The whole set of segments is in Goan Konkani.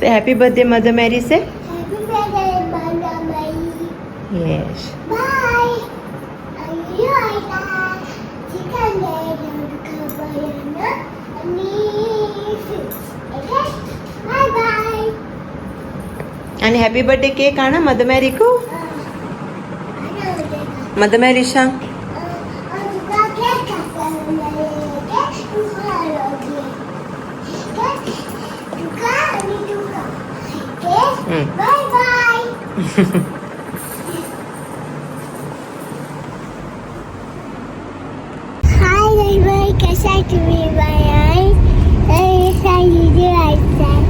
Say happy birthday Mother Mary say. Happy birthday Mother Mary. Yes. Bye. Chicken bye bye. आणि हॅपी बर्थडे केक आणा मदर मॅरी को. मदर मॅरी सांग. Bye bye. हाय बाय, कसा तुम्ही? बाय.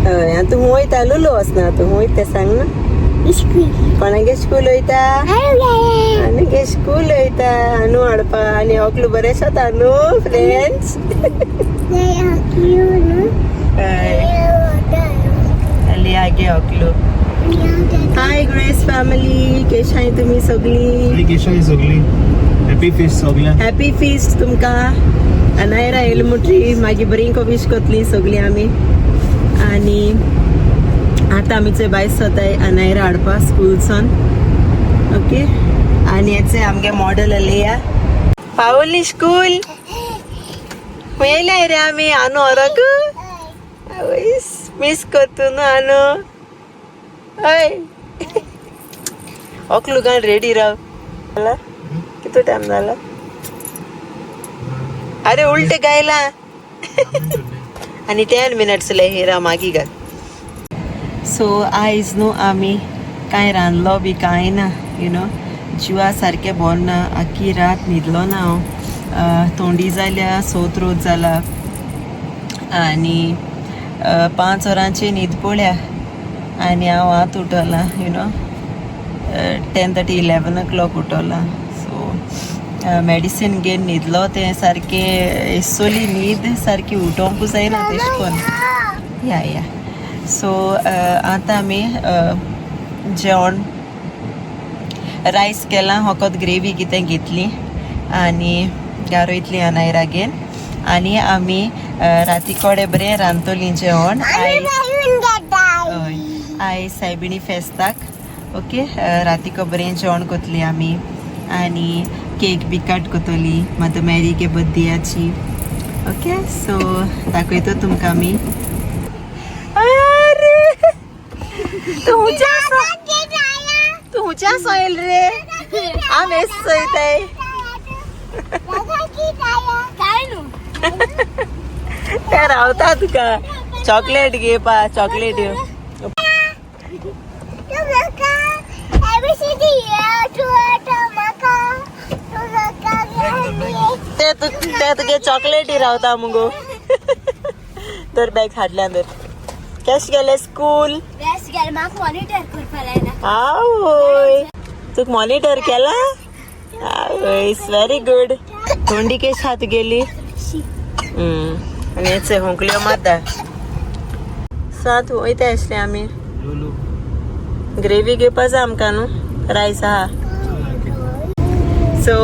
हय, तूं वयता लुलो वचना, तूं वयता सांग ना. स्कूल. कोणागे स्कूल वयता? आनी स्कूल वयता आनू हाडपा आनी होकलू बरें जाता न्हू फ्रेंड्स. हय, आगे होकलू. हाय ग्रेस फॅमिली, केशाय तुमी सगळी? केशाय सगळी? हॅपी फीस्ट सगळ्यांक. हॅपी फीस्ट तुमकां. अनायरा येयली म्हणटरी मागीर बरी विश करतली सगळीं आमी. आनी आतां आमी चोय भायर सोताय अनायरा हाडपा स्कूलसान. ओके, आनी हेचे आमगे मॉडल अलिया पावली स्कूल. खंय येयल्या रे आमी? आनू व्हरोंक मीस करतू न्हू आनू. हय, ओकलू गान रेडी राव. कितू टायम जाला? अरे उलटे गायला आनी 10 मिनट्स हे राव मागीर घाल. सो आयज न्हू आमी कांय रांदलो बी कांय ना, you know, जिवा सारकें बोर ना. आख्खी रात न्हिदलो ना हांव. थोंडी जाल्या, सोत रोज जाला आनी 5 वरांची न्हीद पळया आनी हांव आतां उठलां, you know, 10:30 11 o'clock उठलां. सो मेडिसीन घेवन न्हिदलो तें सारकें एसोली न्हीद सारकी उठोवंकूच जायना तेश कोन्न. या या, सो आतां आमी जेवण रायस केलां, होकोत ग्रेवी कितें घेतली आनी गारोयतली अनायरा घेवन आनी आमी राती कोडे बरें रांदतलीं जेवण. आयज हय, आयज सायबिणी फेस्ताक. ओके, रातीको बरें जेवण करतली आमी आनी केक बी कट करतली मदर मॅरीगे बर्थडेयाची. ओके, सो दाखयतो तुमकां आमी. अरे तूं तूं हुच्या सोयल रे, आमी एस चोयताय. ते रावता तुका चॉकलेट घेवपा, चॉकलेट. ते ते तुगे चॉकलेटी रावता मुगो. तर बॅग हाडल्या तर कश गेले स्कूल? आवय, तुका मॉनिटर केला? आवय, व्हेरी गुड. थोंडी केश हात गेली आनी हेचे होंकल्यो मारता. सात वयता आसले आमी ग्रेवी घेवपा जाय आमकां न्हू, रायस आहा. सो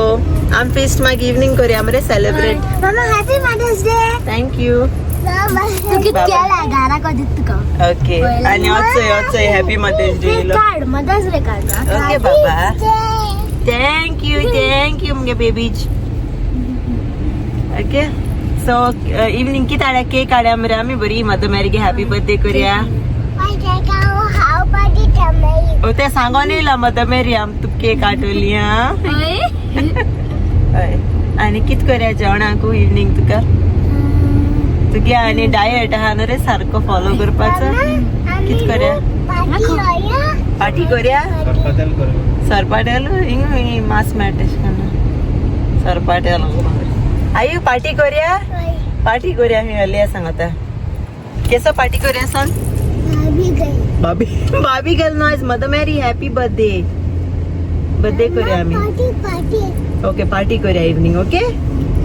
आम फिस्ट मागीर इवनींग करया मरे celebrate. Mama, happy Mother's Day. Thank you. तू कित केला घरा कधी तुका? ओके, आनी वचय वचय happy mother's day. Card, Mother's Day card. Okay Baba, thank you thank you मुगे बेबीज. ओके, सो इवनींग कित हाड्या? केक हाड्या मरे आमी बरी मदर मॅरीगे हॅपी बर्थडे करया. ओ तें सांगोन येयला मदर मॅरी आम तुका केक हाडटली. आं, हय. आनी कित करया जेवणाकू इवनींग तुका? तुगे आनी डायट आहा न्हू रे सारको फॉलो करपाचो. कित करया? पार्टी करया. सरपाटेल हिंग मास मेळटा तशें करून सरपाटेल. आयु पार्टी करया, पार्टी करया. मी अलिया सांगता केसो पार्टी करया सांग. भाभी भाभी गेल न्हू आयज mother Mary happy birthday birthday करया आमी. ओके, पार्टी करया इवनींग. ओके,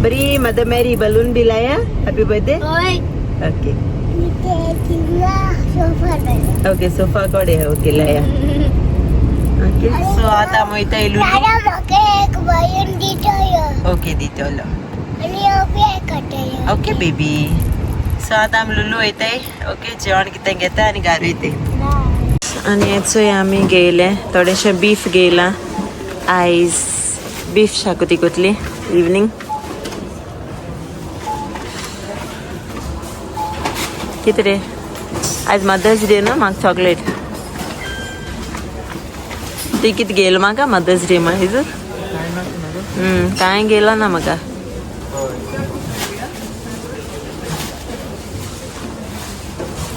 बरी मदर मॅरी बलून बी लाया happy birthday. Okay okay, sofa कडे ओके लाया. ओके, सो आतां आमी वयता इलुली. ओके दितलो. Okay baby. सो आतां आमी लुलू वयताय. ओके, जेवण कितें घेता आनी घार वयताय. आनी चोय आमी घेयलें थोडेशें बीफ घेयलां. आयज बीफ शाकुती कोतली इवनींग. कितें रे, आयज मदर्स डे न्हू, म्हाका चॉकलेट. ती कितें घेयला म्हाका मदर्स डे मागीर? कांय घेयला ना म्हाका.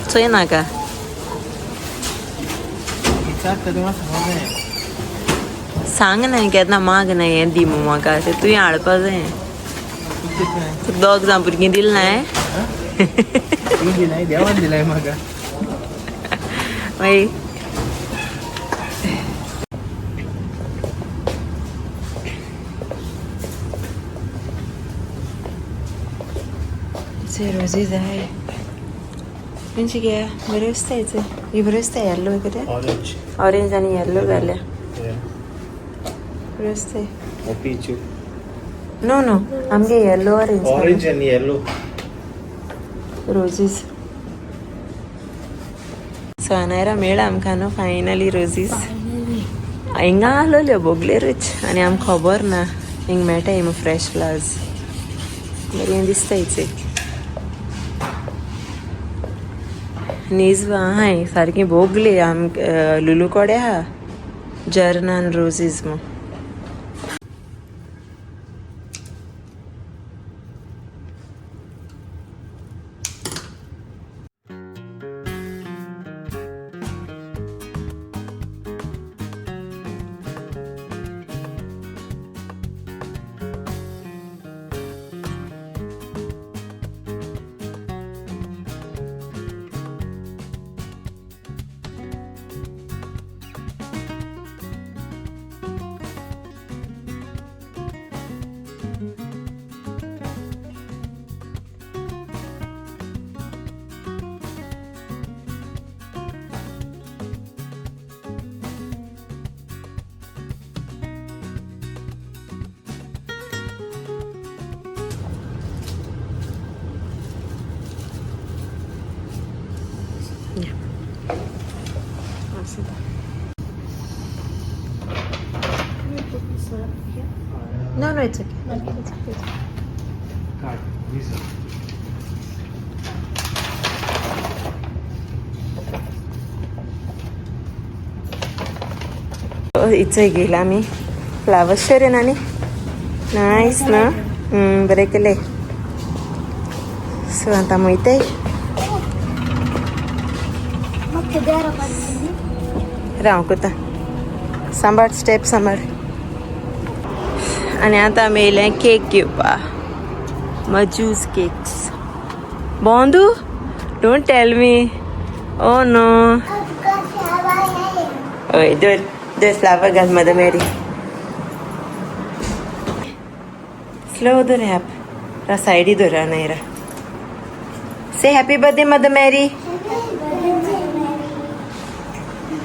चोय नाका. सांग न्हय केन्ना माग न्हय हें दी मू म्हाका, तें तुवें हाडपा जाय. तुका दोग जाण भुरगीं दिल नाय? देवान दिलाय म्हाका. मागीर रोजी जाय म्हणजे गे बऱ्यो दिसता. ही बऱ्यो दिसता, येल्लो कितें. ऑरेंज. ऑरेंज आनी येल्लो घाल्या. बऱ्यो दिसता. पीच. नो नो, आमगे येल्लो ऑरेंज. ऑरेंज आनी येल्लो. रोजीस. सो अनायरा मेळ्ळा आमकां न्हू फायनली रोजीस. हिंगा आसलोल्यो बोगलेरूच आनी आमकां खबर ना हिंग मेळटा मू फ्रेश फ्लावर्स. बरें दिसता हिचे निजवा आहाय सारकी भोगली. आम लुलू कोडे आहा जर्नान रोजीस मू. No, no, it's okay. It's okay. Card, Visa. इचय घेयला आमी फ्लावर्स शे रे. नायस ना, बरें केले. सो आतां वयताय. राव कोता, सांबाळ स्टेप सांबाळ. आनी आतां आमी येयले केक घेवपा, मजूज cakes. Bondu, don't tell me. Oh no. हय, दर दर फ्लावर घाल. मदर मेरी, स्लो धर. हॅप रा सायडी धर Naira. Say happy birthday, Mother Mary.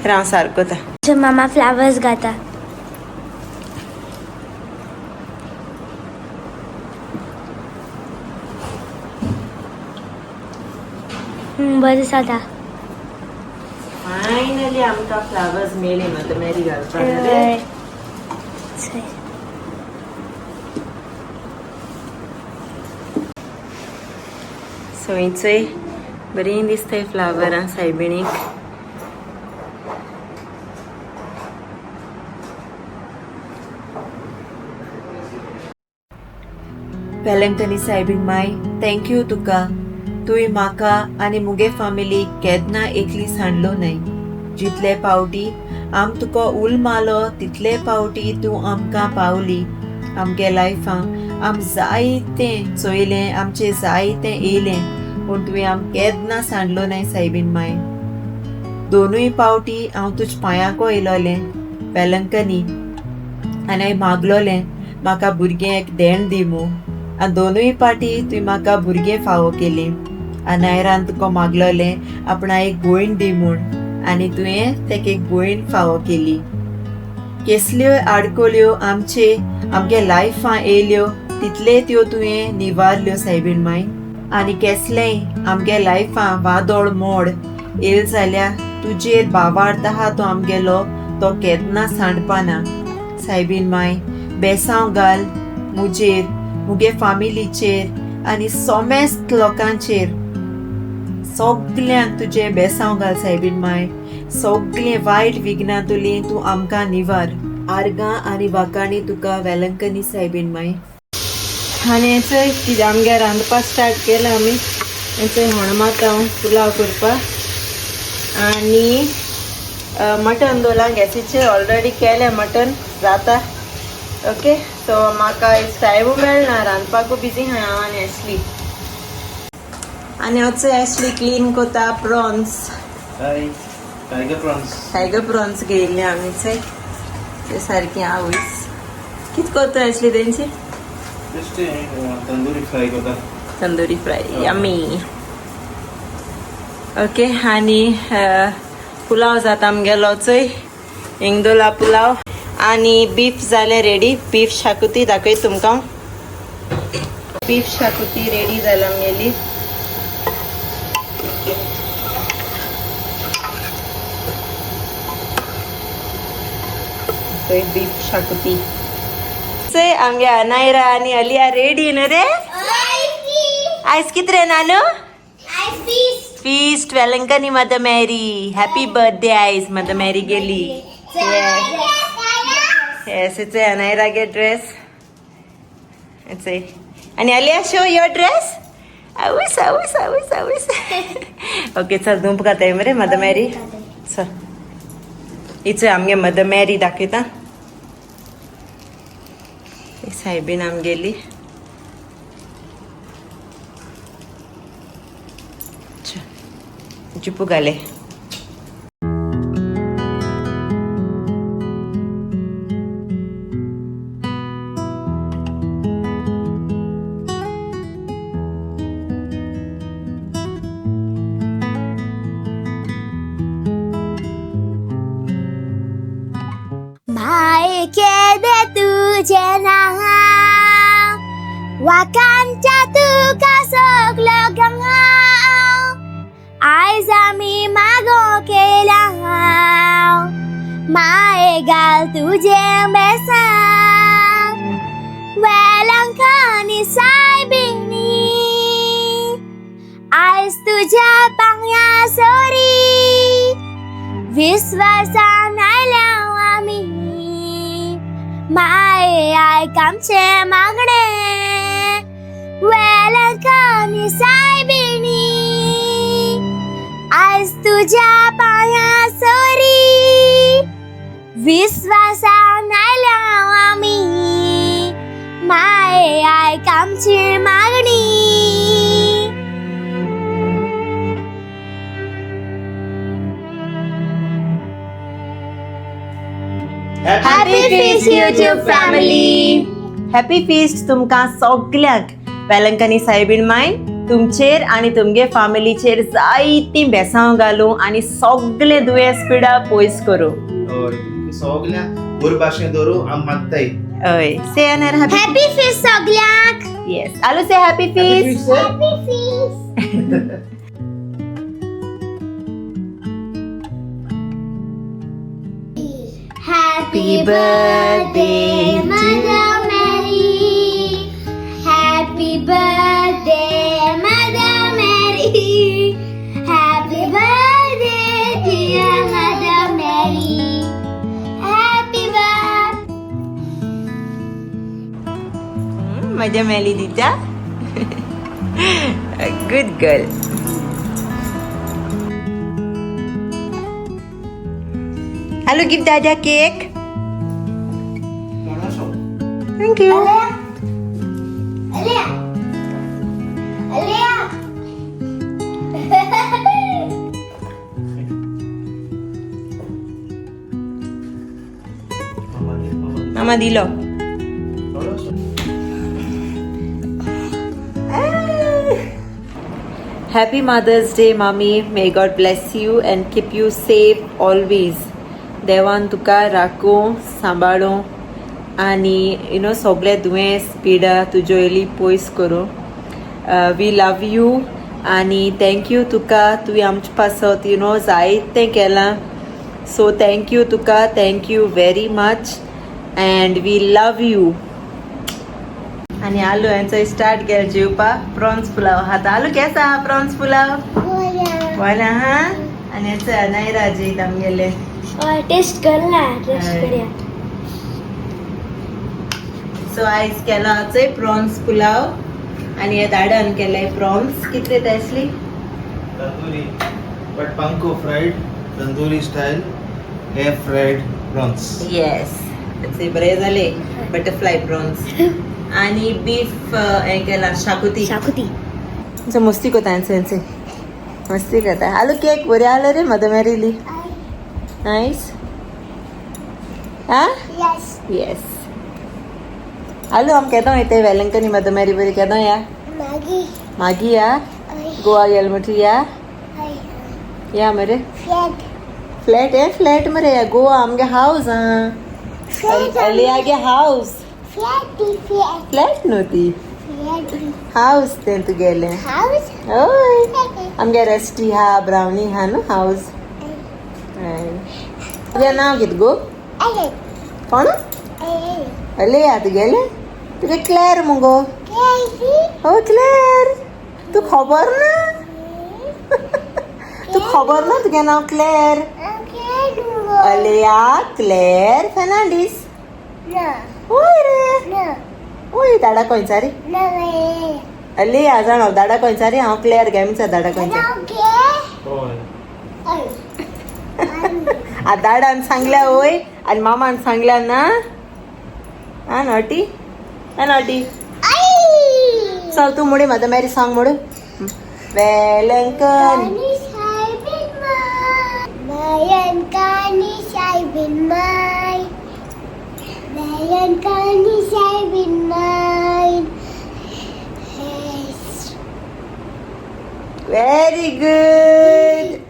राव सारको ता. मामा फ्लावर्स घाता. बरें दिसता. फायनली आमकां फ्लावर्स मेळ्ळी मदर मेरी घालपाक. चल. सो चोय, बरीं दिसताय फ्लावरां सायबिणीक. वेलंकनी सायबीण my, thank you तुका. तुवें म्हाका आनी मुगे फामिलीक केन्ना एकली सांडलो न्हय. जितले पावटी आम तुका उल मारलो तितले पावटी तूं आमकां पावली. आमगे लायफां आम जायतें चोयलें, आमचें जायतें येयलें, पूण तुवें आम केन्ना सांडलो न्हय सायबीण माय. दोनूय पावटी हांव तुज पांयाको येयलोलें वेलंकनी आनी हांवें मागलोलें म्हाका भुरगें एक देण दी मू, आनी दोनूय पाटी तुवें म्हाका भुरगें फावो केलें. आनी नायरान तुका मागलोलें आपणा एक भयण दी म्हूण, आनी तुवें तेका एक भयण फावो केली. केसल्यो आडकोल्यो आमचे आमगे लायफां येयल्यो तितले त्यो तुवें निवारल्यो सायबीण माय. आनी केसलेंय आमगे लायफां वादोळ मोड येयल जाल्यार तुजेर भावार्थ आहा तो आमगेलो तो केन्ना सांडपाना. सायबीन माय बेसांव घाल मुजेर, मुगे फामिलीचेर आनी सोमेस्त लोकांचेर. सगल्यांक तुजें बेसांव घाल सायबीन माय. सगलें वायट विघ्नांतुली तूं आमकां निवार. आर्गां आनी वाकाणी तुका वेलंकनी सायबीन माय. आनी चोय कितें आमगे रांदपाक स्टार्ट केलां आमी. चोय होणमात हांव पुलाव करपाक आनी मटन दवरलां गॅसीचेर. ऑलरेडी केलें मटन जाता. ओके, सो म्हाका टायमू मेळना रांदपाकू, बिजी आहा हांव आनी एशली. आनी हांव एशली क्लीन कोता prawns. Tiger prawns. Tiger prawns घेयल्ले आमी चोय ते सारके आवयस. कित कोत्ता एशली तेंची? जस्ट तंदूरी फ्राय करता. Tandoori fry, yummy. ओके, आनी पुलाव जाता आमगेलो. चोय इंगदोला पुलाव आनी बीफ जालें रेडी. बीफ शाकुती दाखय तुमकां. बीफ शाकुती रेडी जाला आमगेली. चोय बीफ शाकुती. चोय आमगे अनायरा आनी अलिया रेडी न्हू रे. आयज कित रे नानू? Feast, Velankanni mother Mary. Happy birthday आयज मदर मॅरी गेली. Yes, it's a Anaira get dress. It's a आणि अलिया, show your dress. आवस आवस आवस आवस. ओके, चल धुंप खाताय मरे मदर मॅरी. चल, इच आमगे मदर मॅरी दाखयता. सायबीन आमगेली. जिपू घाले. माय केदे तुझे नाव, वाकांच्या तुका सगलो गंगाव. आयज आमी मागो केला, माये घाल तुझे बेसांव वेलंकनी सायबिणी. आयज तुझ्या पांया सरी विस्वासान आयल्या आमी. माये आयक आमचें मागणें, वेलंकनी सायबिणी. आयज तुज्या पांया सरी विस्वासान आयल्या आमी. माये आयक आमची मागणी. Happy feast YouTube family, happy feast तुमकां सगल्यांक. वेलंकनी सायबीण माय तुमचेर आनी तुमगे फामिलीचेर जायतीं बेसांव घालूं आनी सगळे दुयेंस पिडा पयस करूं. हय, तुमकां सगळ्यांक बरे भाशेन दवरूं आमी मागताय. हय, से अनार हॅपी. हॅपी फीस्ट सगल्यांक. येस, आलू से happy feast. Happy feast. Happy birthday, Mother Mary. Happy birthday, Mother Mary. Happy birthday, dear Mother Mary. Happy birthday. मजा मेली दिता. Good girl. Hello, give Dada cake. Thank you. Alia. Alia. मामा दिलो. Happy Mother's Day, Mommy. May God bless you and keep you safe always. देवान तुका राखूं, सांबाळूं आनी you know सगळे दुयेंस पिडा तुज्यो येयली पयस करूं. We love you आनी thank you तुका, तुवें आमचे पासत you know जायतें केलां. सो thank you तुका, thank you very much and we love you. आनी आलू हेंचो स्टार्ट केलो जेवपाक. प्रॉन्स पुलाव खाता. आलू केसा आहा प्रॉन्स पुलाव? बोला हा. आनी हेचो नायरा जेयता आमगेले. टेस्ट करला, टेस्ट हय. करूया. सो आयज केलो आचय प्रॉन्स पुलाव आनी हे दाडान केले प्रॉन्स. कितले तेसली? Tandoori, but panko fried, tandoori style air fried prawns. Yes, बरे जाले बटरफ्लाय प्रॉन्स. आनी बीफ हें केला, शाकुती. शाकुती. मस्ती कोता हेंचे, मस्ती करता. आलू केक बरी आलो रे मदर मेरीली. नायस हा. येस. येस. आलू, आम केदो वयता वेलंकनी मदर मेरी बरी केदो या? मागी. मागी या? गोवा गेल म्हटल्यार या? या मरे. फ्लॅट. फ्लॅट हे, फ्लॅट मरे. गोवा आमगे हाऊस हा. फ्लॅट. अलियागे हाऊस. Flat flat. फ्लॅट न्हू ती. फ्लॅट. हाऊस तें तुगेलें. हाऊस. हय, आमगे रेस्टी हा, ब्रावनी हा न्हू हाऊस. तुगे नांव कित गो? अरे. कोण? अरे. अलिया तुगेलें. तुगे क्लॅर मुगो. केसी. हो क्लॅर, तूं खबर ना? तूं खबर ना तुगे नांव क्लॅर? अलिया क्लॅर फेर्नांडीस. हय रे, ओय दाडा खंयचा रे? अलिया जाणा दाडा खंयचा रे? हांव क्लॅर गे मिचा दाडा खंयचा. हय. आ दाडान सांगल्या वय आनी मामान सांगल्या ना. हा नॉटी, हा नॉटी. चल तूं मुडे म्हाका मॅरी सांग मुडू वेलंकन. Very good.